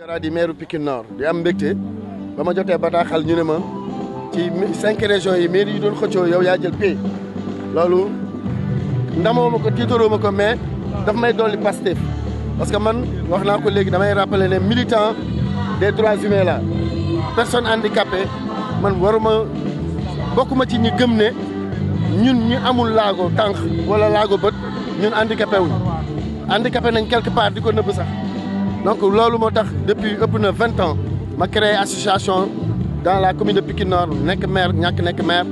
Jara di maire Pikine Nord di am mbégte ba ma jotee bataaxal ñu ne ma ci 5 régions yi maire yi doon xëccoo yow yaa jël pay loolu ndamoo ma ko tiitaroo ma ko mais daf may dolli Pastef parce que man wax naa ko léegi damay rappeler ne militant des droits humains la personne handicapée man waruma bokkuma ci ñi gëm ne ñun ñi amul laago tànk wala laago bët ñun handicapé wuñ handicapé nañ quelque part di ko nëbb sax donc loolu moo tax depuis ëpp na 20 ans ma créé association dans la commune de Pikine Nord nekk maire ñàkk nekk maire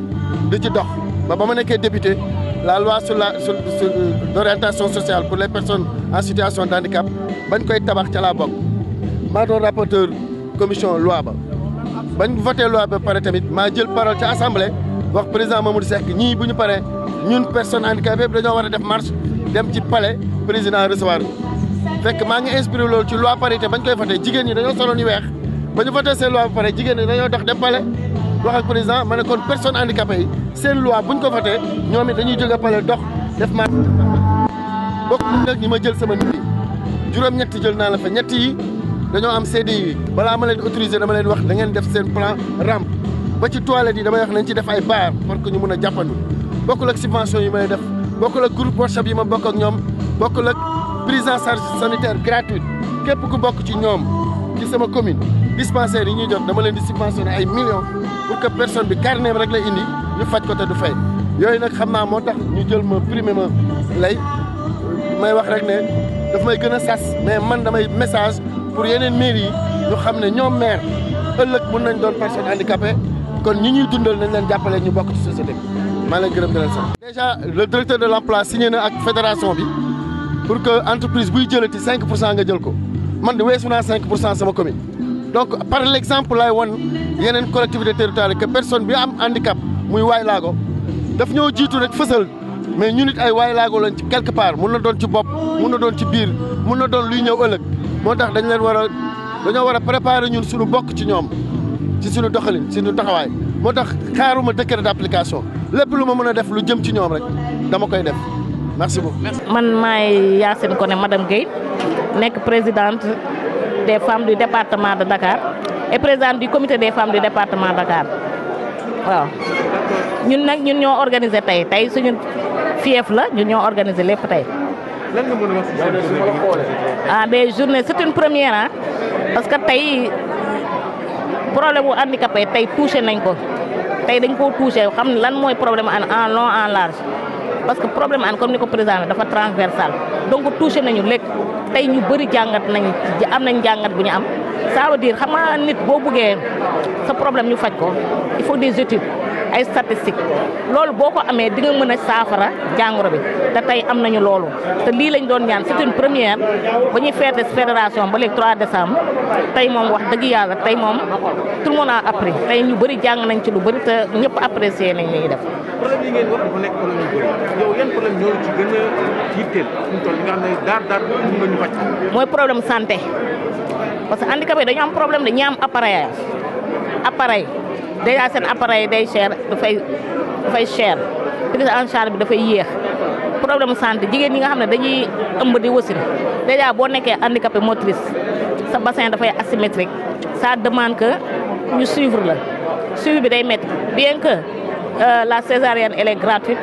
di ci dox ba ma nekkee député la loi sur d'orientation sociale pour les personnes en situation de handicap bañ koy tabax ca laa bokk maa doon rapporteur commission loi ba bañ voté loi ba pare tamit maa jël parole ca assemblée wax président Mamadou Seck ñii bu ñu paree ñun personne handicapée yëpp dañoo war a def marche dem ci palais président recevoir fekk maa ngi inspiré loolu ci loi parité bañ koy voté jigéen ñi dañoo solo ni weex ba ñu voté seen loi ba pare jigéen ñi dañoo dox dem palais wax ak président ma ne kon personne handicapée yi seen loi buñ ko voté ñoom it dañuy jóge palais dox def marche bokk nag ñi ma jël sama nit yi juróom-ñetti jël naa la fa ñetti yi dañoo am CDI balaa ma leen autorisé dama leen wax da ngeen def seen plan rampe ba ci toilette yi damay wax nañ ci def ay bar pour que ñu mun a jàppandu bokkul ak subvention yi may def bokkul ak groupe WhatsApp yi ma bokk ak ñoom bokkul ak prise en charge sanitaire gratuite képp ku bokk ci ñoom ci sama commune dispensaire yi ñuy jot dama leen di subventionné ay millions pour que personne bi carnet rek lay indi ñu faj ko te du fay yooyu nag xam naa moo tax ñu jël ma primé ma lay may wax rek ne daf may gën a sas mais man damay message pour yeneen mairie yi ñu xam ne ñoom maire ëllëg mun nañ doon personne handicapée kon ñi ñuy dundal nañ leen jàppale ñu bokk ci société bi maa leen gërëm di leen sax. déjà le directeur de l'emploi signé na ak fédération bi pour que entreprise buy jëlati 5% nga jël ko man de weesu naa 5% sama commune. donc par l'exemple laay won yeneen collectivité territoriale que personne bi am handicap muy waay laago daf ñoo jiitu rek fësal mais ñu nit ay waay laago lañ ci quelque part mun na doon ci bopp mun na doon ci biir mun na doon luy ñëw ëllëg moo tax dañoo war a préparer ñun suñu bokk ci ñoom ci suñu doxalin suñu taxawaay moo tax xaaruma décret d'application lépp lu ma mën a def lu jëm ci ñoom rek dama koy def merci beaucoup. man maay Yacine Koné madame Guèye nekk présidente des femmes du département de Dakar et présidente du comité des femmes du département de Dakar waaw. ñun nag ñun ñoo organisé tey suñu fief la ñun ñoo organisé lépp tey. lan nga mën a wax ci seen journée ah mais journée c'est une première ah parce que tey problème mu handicapé tey touché nañ ko tey dañ koo touché xam lan mooy problème en long en large parce que problème comme ni ko président dafa transversal donc touché nañu léegi tey ñu bëri jàngat nañ am nañ jàngat bu ñu am ça veut dire xam nga nit boo buggee sa problème ñu faj ko il faut des études ay statistiques loolu boo ko amee di nga mën a saafara jàngoro bi te tey am nañu loolu te lii lañ doon ñaan c'est une première ba ñuy feete fédération ba léegi 3 décembre tey moom wax dëgg yàlla tey moom tout le monde a appris tey ñu bëri jàng nañ ci lu bëri te ñëpp apprécier nañ li ñuy def. problème yi ngeen wax dafa nekk problème yu bëri yow yan problème ñoo ci gën a yitteel ñu toll nga xam ne daar mun nga ñu faj. mooy problème santé parce que handicapé dañu am problème dañuy am appareil déjà seen appareil day cher dafay cher prise en charge bi dafay yéex problème santé jigéen ñi nga xam ne dañuy ëmb di wasin déjà boo nekkee handicapé motrice sa bassin dafay asymétrique ça demande que ñu suivre la suivi bi day métti bien que la césarienne elle est gratuite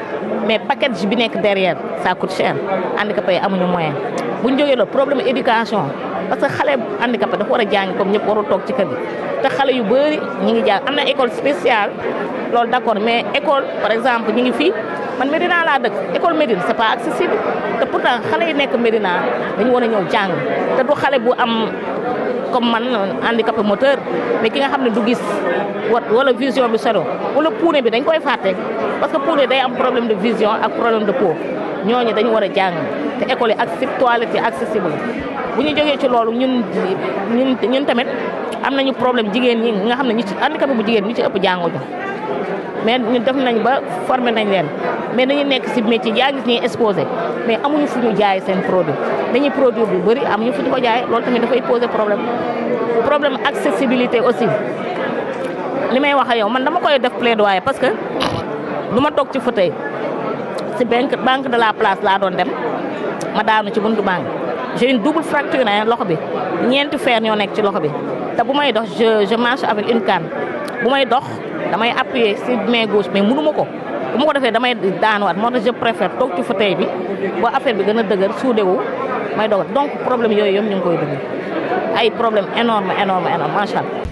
mais package bi nekk derrière ça coûte cher handicapé yi amuñu moyen bu ñu jógee la problème éducation parce que xale handicapé dafa war a jàng comme ñëpp warul toog ci kër gi te xale yu bëri ñi ngi jàng am na école spéciale loolu d'accord mais école par exemple ñi ngi fii man Médina laa dëkk école Médine c'est pas accessible te pourtant xale yi nekk Médina dañu war a ñëw jàng te du xale bu am comme man handicapé moteur mais ki nga xam ne du gis wala vision bi solo wala puune bi dañ koy fàtte parce que puune day am problème de vision ak problème de peau ñooñu dañu war a jàng te école yi ak toilette yi accessible bu ñu jógee ci loolu ñun tamit am nañu problème jigéen ñi nga xam ne ñu ci handicapé bu jigéen ñu ci ëpp jànguñu mais ñu def nañ ba formé nañ leen mais dañuy nekk ci métier yaa gis ñuy exposé mais amuñu fu ñu jaay seen produit dañuy produire bu bëri amuñu fu ñu ko jaay loolu tamit dafay poser problème accessibilité aussi li may wax ak yow man dama koy def plaidoyer parce que lu ma toog ci fauteuil ci banque de la place laa doon dem ma daanu ci buntu banque j'ai une double fracture loxo bi ñeenti fer ñoo nekk ci loxo bi te bu may dox je marche avec une canne bu may dox damay appuyer ci main gauche mais mënu ma ko bu ma ko defee damay daanuwaat moo tax je préfère toog ci fauteuil bi boo affaire bi gën a dëgër suude wu may dogal donc problème yooyu yëpp ñu ngi koy dugg ay problème énorme macha allah